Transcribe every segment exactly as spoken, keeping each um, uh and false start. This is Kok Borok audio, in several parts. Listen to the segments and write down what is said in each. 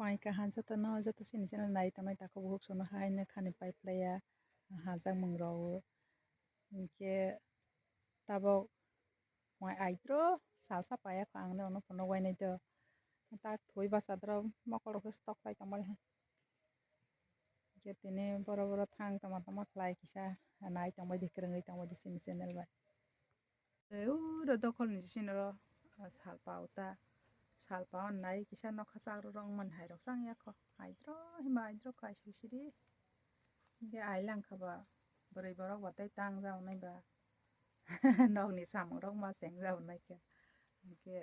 Phaikha ha jotono, joto chini channel nai tongnai takhuk bukhuk sono haino khani pai phlaiya, hajak mung rok. Hinkhe tabok mai aitro salsa paiya kho, ang no phunuk bai nai do. Tak thwi bachadrok mokol rok khe stok pai tongmani. Hinkhe tini boro boro thang tongma tongma khlai kisa nai tongbai di, kwrwngwi tongbai di chini channel bai. Uro dokhol ni sini ro salpa uta, salpa on nai kisa nokha chak rw rw wngmani hai rok chang ya kho, aitro hima aitro kaisa siri. Hinkhe ai lang kha ba bwrwi borok ba tei tang jak nai ba, nokni samung rok ma cheng jak nai khe. Hinkhe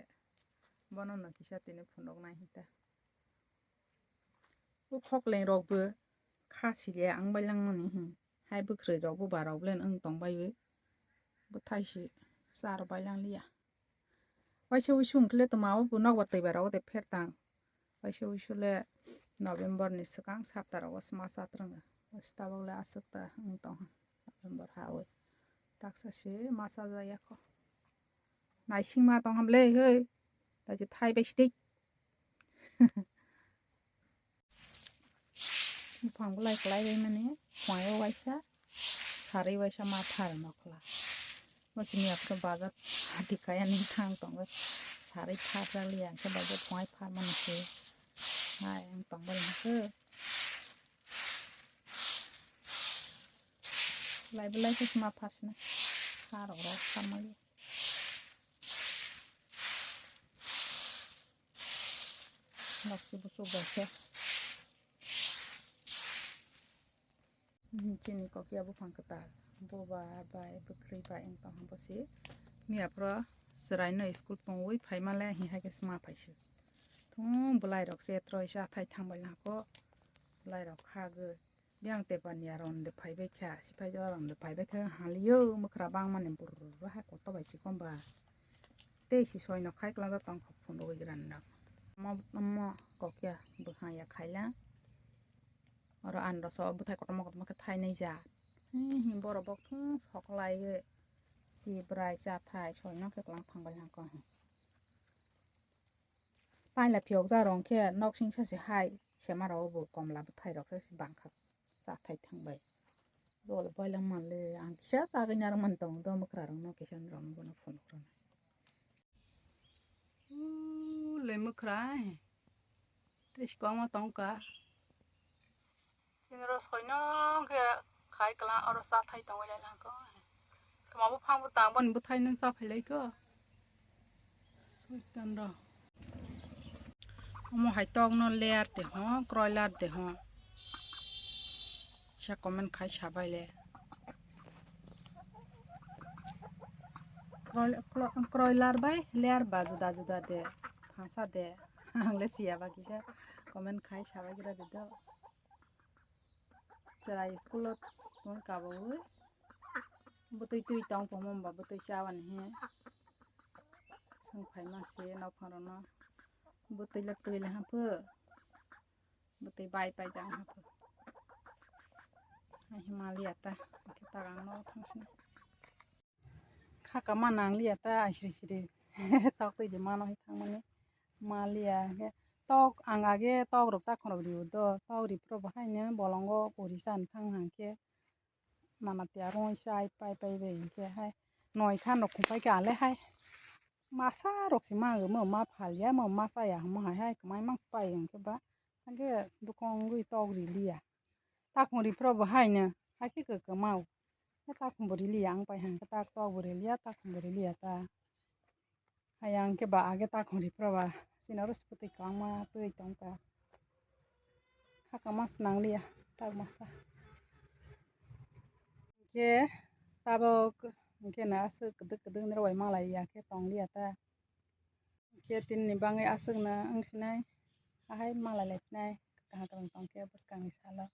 bono no kisa tini phunuk nai hinta. O khokleng rok bo kha siriya ang bai langmani hin. Hai bwkhrwi rok bo ba rok ble wng tong bai bo. Bwthai se cha rw bai lang liya. Waisa uisu hwnkhe le tongma o bo nokbar twibar rok de pher tang. Waisa uisu le November ni swkang sapta rogo se ma cha twrwngo. Waisa tabok le aswk ta wng tong ha November ha oi. Taksa se ma cha jak ya kho. Naising ma tong ham le hoi. Daji thai bai sidi. Buphang bolai kwlai bai mani, phuaio waisa, sarwi waisa ma phar nokla. Bo sini aphuru bazar hati kaya ni thang tongo, sarwi phar jak liya, hwnkhe bai bo phuai phar mani se. Hai, ang tong bai hwnkhe. Lai belai khe ma phar sini, sa rok rok sa mali. Nokse bwswk bai khe. Chini kokya buphang kwtal. Boba bai bwkrwi bai wng tong ha bosi. Miya phoro chwraino school pungwi phaima le hini hai khe sma phaisio. Thung bwlai rok se troisa athai thang bai nangkho. Bwlai rok khagwi. Biyang tepani aro onde phaibai kha, siphai jora onde phaibai kha, halio mwkhra bangmani burro hai koto bai sikomba. Tei si soino khai kwlajak tong kha phunugwi gran rok. Omo, omo kokya bwkhang ya khaila. Oro anroso bwthai kotorma kotorma khe thainai ja. Hi hi borok bok thung soklaiwi si bwrai cha thai soino khe kwlang thangbai hangkha. Paila phiyok ja rong khe nok sing sa se hai sema rok bo komla bwthai rok se bang kha cha thai thang bai. Dol bai lang man le ang kisa chagwi narwk man tong do mwkhra rok no kisa rok no bono phunuk rw. Ule mwkhra tei si kwbangma tong kha. Chini oro soino khe khai kwlang oro cha thai tongwi lai lang kho. Tamo buphang bwtang boni bwthai nw cha phai lai kho. Soitan rok. Omo hai tok no layer de ho, kroiler de ho. Sa comment khai sabai le. Kroi-, kro-, kroiler bai layer ba juda juda de, thangsa de. Ang le siya ba kisa comment khai sabai gira de do. Chwrai school o tong kabaui. Bwtwi twi tong phaima ba bwtwi chabani he. Swng phaima se nokphang rokno. Bwtwi le twi le haphu. Bwtwi bai pai jang haphu. Ai himaliya ta. Khe tagang no thangsini. Khaka ma nangliya ta siri siri. Tok twi de mano hai thangmani. Maliya hwnkhe tok ang age tok rok ta khorok rio do, tok ri phuru bo haino bolongo pori chan thang hang khe nana tiya roi chai pai pai bai hwnkhe hai noi khan rok khum pai kha le hai masa rok se ma ma phalia ma ma chaya hwnma hai hai kwmai mang pai hwnkhe ba hwnkhe bwkha wngwi tok riliya. Takhum ri phuru bo haino, hakhe kwkma o. Khe takhum bo riliya, ang pai hang khe tak tok bo riliya, takhum bo riliya ta. Haya hwnkhe ba age takhum ri phuru ba, chini oro se bwtwi kwbangma twi tong kha. Khaka mas nangliya, tak masa. Hwnkhe tabuk hwnkhe no aswk kwdwk kwdwk nini rok bai malai ya khe tong liya ta. Khe tini ni bagwi aswk no wng sinai, ahai malai lai phinai, kaham kaham tong khe bwskang ni salo.